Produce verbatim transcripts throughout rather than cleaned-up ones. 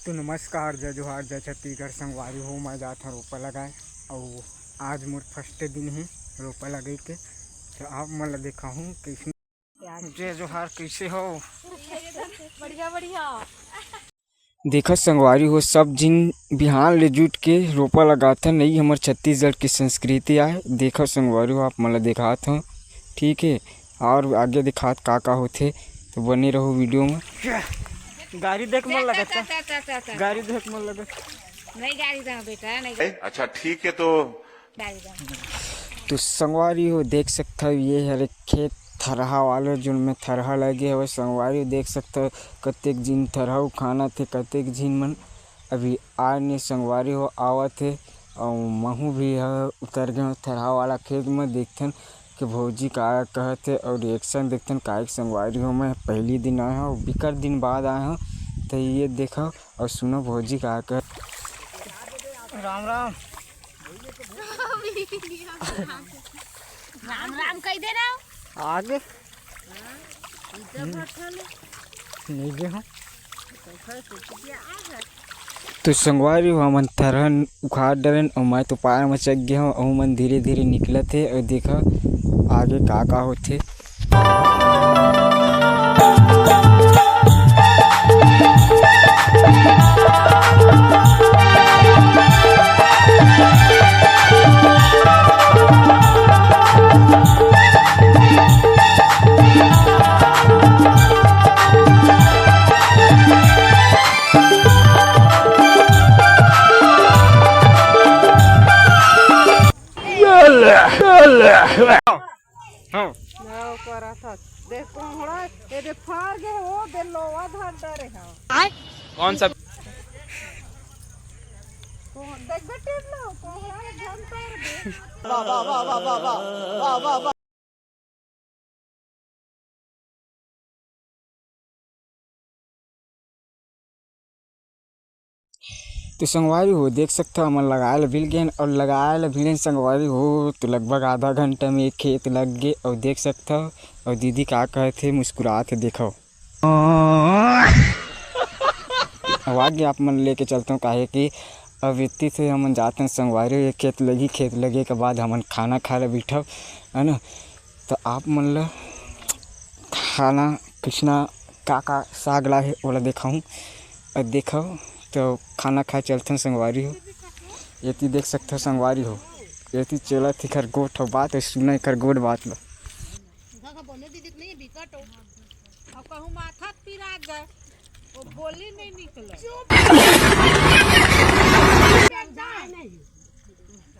तो नमस्कार, जय जोहार, जय छत्तीसगढ़। संगवारी हो, मैं जात हूँ रोपा लगाए, अउ आज मोर फर्स्ट दिन ही रोपा लगे के। तो आप मन ला देखाहूँ कैसे। जय जोहार, कैसे हो? बढ़िया, बढ़िया। देखत संगवारी हो, सब झिन बिहान ले जुट के रोपा लगाथन, यही हमर छत्तीसगढ़ के संस्कृति आय। देखत संगवारी हो, आप मन ला देखात हव, ठीक है, और आगे देखात का का होथे, तो बने रहो वीडियो में। गाड़ी देख मन लगत का? गाड़ी देख मन लगत? नहीं गाड़ी दा बेटा, नहीं गाड़ी। अच्छा, ठीक है, तो तो संगवारी हो, देख सकथव, ये हरे खेत थरहा वाले, जोन में थरहा लगे हवे। संगवारी हो, देख सकथव, कतेक झिन थरहा उखानत हे, कतेक झिन मन अभी आए ने। संगवारी हो, आवत हे, अउ महू भी ह उतर गए थरहा वाला खेत में। देखथन कि भौजी का कहत हे अउ रिएक्शन देखथन। काहे कि संगवारी हो, मैं पहली दिन आए हूँ, बिकट दिन बाद आए हूँ, तो ये देखो अउ सुनो भौजी का कहत। राम राम। राम राम कह दे रहा हूँ। आगे। नहीं दे हो। तो संगवारी हो, हमन थरहन उखाड़ डरेन अउ मैं तो पार में चढ़ गए हूँ। अउ मन धीरे धीरे निकलत हे अउ देखा आगे का का होथे। हाँ। ना, ओकर अथस। देख, कोहड़ा, ए दे फार गे, ओ दे लोवा धर डरे हव। कौन सा? कोह-, देख बे, टेढ़ लो, कोहड़ा रे धन तर दे। वाह, वाह, वाह। तो संगवारी हो, देख सकथव, हमन लगाए ल भिल गेन अउ लगाए ल भिलेन संगवारी हो, तो लगभग आधा घंटा में एक खेत लग गे। अउ देख सकथव, अउ दीदी का कहत हे, मुस्कुरात हे, देखव। अउ आगे आप मन लेके चलथव, काहे कि अब इतनी से हमन जाथन संगवारी हो, एक खेत लगी, खेत लगे के बाद हमन खाना खाए ल बैठब, है ना। तो आप मन ल खाना किसना का का साग ला हे, ओला देखाऊं। अउ देखव, तो खाना खाए चलथन संगवारी हो। एती देख सकथव संगवारी हो, एती चलत हे एखर गोठ बात, अउ सुना एखर गोठ बात ला। बोले दीदी के नहीं बिकट हो। अब कहूँ माथा पिरा गए, वो बोली नहीं निकले। चुप।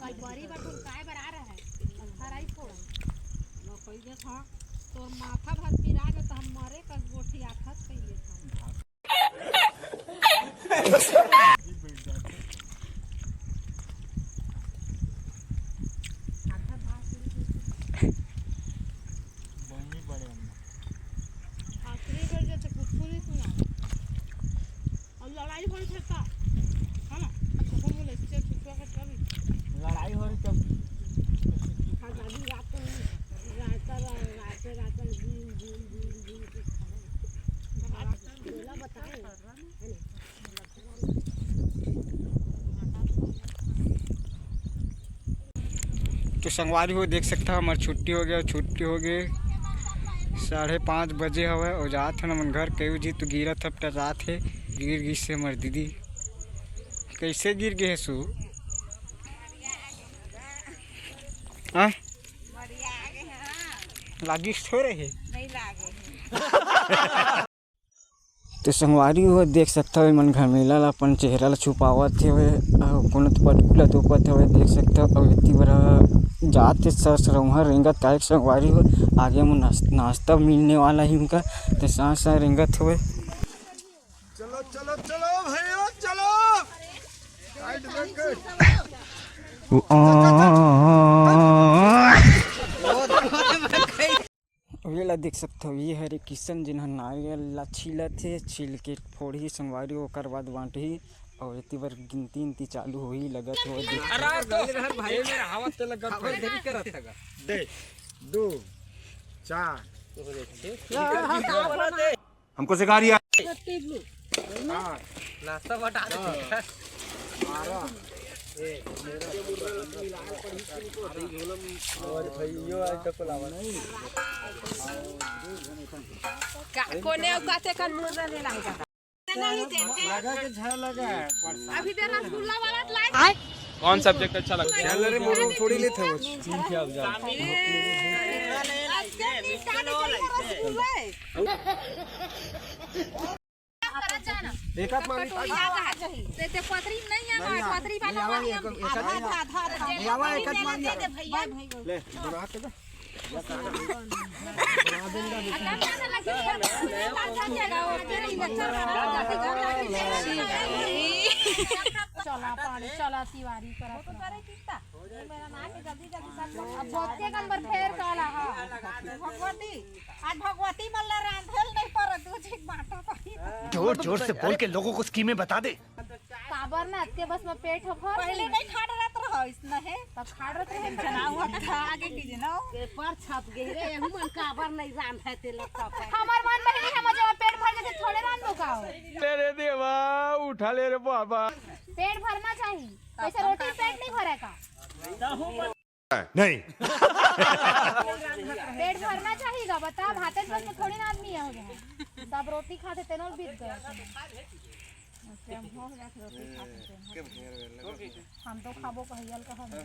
कल बड़ी बटुल काय बर आ रहा है? हराई फोड़ा। मैं कही दे था, तोर माथा भर पिरा गए तो हम मरे कस गोठी आफत कही लेता। आखिरी बेर जैसे कुछ नहीं सुना। और लड़ाई हो रही थी का? है ना? अच्छा, हम बोले, इससे छुटकारा कर। लड़ाई हो रही तब। हाँ, दादी रात को, रात का, रात, रात में भूल, भूल, भूल, भूल के खा रहे हैं। बोला बताओ, है ना? तो संगवारी हो, देख सकता, हमार छुट्टी हो गया, छुट्टी हो गए, साढ़े पाँच बजे हवे अउ जात हन हमन घर। कई जी तो गिरत हव, टटरात हे, गिर गिस हे हमर दीदी। कैसे गिर गए हे सु? हाँ? लागिस थोड़े हे। नहीं लागे हे। तो संगवारी हो, देख सकथव, एमन घमेला ला अपन चेहरा ला छुपावत हवे, अउ कोनो तो पटकू ला तोपत हवे, देख सकथव। अउ एती बर जात हे सर सरौहा रेंगत, काहे के संगवारी हो, आगे में नास-, नाश्ता मिलने वाला ही उनका, तो साथ साथ रेंगत हवे। चलो, चलो, चलो भैया, चलो। वो, आ, ये ला देख सकथव, ये हरे किशन, जेन ह नारियल ला छीलत हे, छील के फोड़ही संगवारी, ओकर बाद बांटही, अउ एती बर गिनती इनती चालू होही, लगत हो। अरे, गले रहर भाई, मेरा हावत ते लगा, कोई देरी करत था। दे, दो, चार। हमको सिखा रही है। हाँ। नाश्ता बटा दे। बारह। और भैया आज तक लावा नहीं। का-, कोने अउ काते कन मुर्गा ले लाए जाता। लगा के झा लगा है, परसाद। अभी दे रसगुल्ला वाला लाई। कौन सब्जेक्ट अच्छा लगता है? चल रे, मोमो थोड़ी लेते हो। आज के दिन का रसगुल्ला है। एक हाथ मान ली। ते, ते पतरी नहीं है, नहीं, पतरी वाला नहीं, नहीं, आधा, आधा, आधा, आधा। ले, बना के दे। चला पानी, चला तिवारी करत। अब बोलते कन बर फेर काला हा। भगवती, आज भगवती मन ला रांधेल नहीं पर दू झिक बांटो कही। जोर जोर से बोल के लोगों को स्कीमें बता दे। काबर ना अतके बस में पेट ह भर पहले नहीं। नहीं खाड़ रहत रहा इसना है। तब खाड़ रहत रहे। जना हुआ था आगे की जना। पेपर छप गए रे, एहू मन काबर नहीं रांधे ते लोग का पर। हमार मन बहिनी हम जब पेट भर जाथे थोड़े रांधो का हो। अरे देवा, उठा ले रे बाबा। पेट भरना चाहिए, वैसे रोटी पेट नहीं भरे का। नहीं। पेट भरना चाहिए, बता, भाते बस में थोड़ी ना आदमी हो गया। सब रोटी खाते तेनों बीत गए। हम तो खाबो कहियल का हम। तो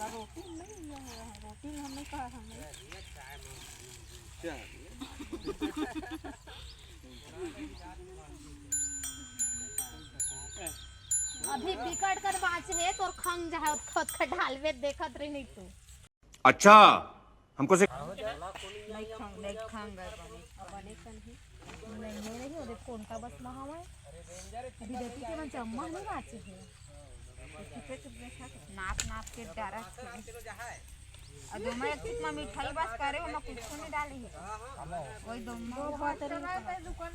रोटी नहीं है, रोटी हम नहीं कहा हम। अभी बिकट कर बाँचे हे, तोर खंग जहाँ खुद का ढालवे देखत रही नहीं तू। अच्छा, हमको से नहीं खंग, नहीं खंग है बने। बने कन ही। नहीं, नहीं, नहीं, ओदे कोन का बस महावा है। अभी बेटी के मन चम्मा नहीं बाँचे हे। नाप नाप के डारा। अउ दोनों एक चीज में मिठाई बस करे, ओमा कुछ नहीं डाली है। वही दोनों बहुत दुकान।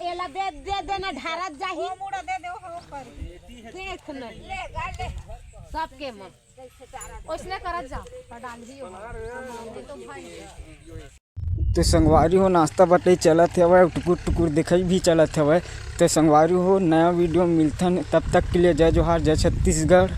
एला दे, दे देना, ढारत जाही। वो मुड़ा दे दे, हो कर। देख न। ले, गा ले। सबके मन। ओसने करत जा, पर डाल ही हो। तो भाई। तो संगवारी हो, नाश्ता बटे चलत हवय, टुकुर टुकुर देखई भी चलत हवय। तो संगवारी हो, नया वीडियो मिलथन, तब तक के लिए जय जोहार, जय छत्तीसगढ़।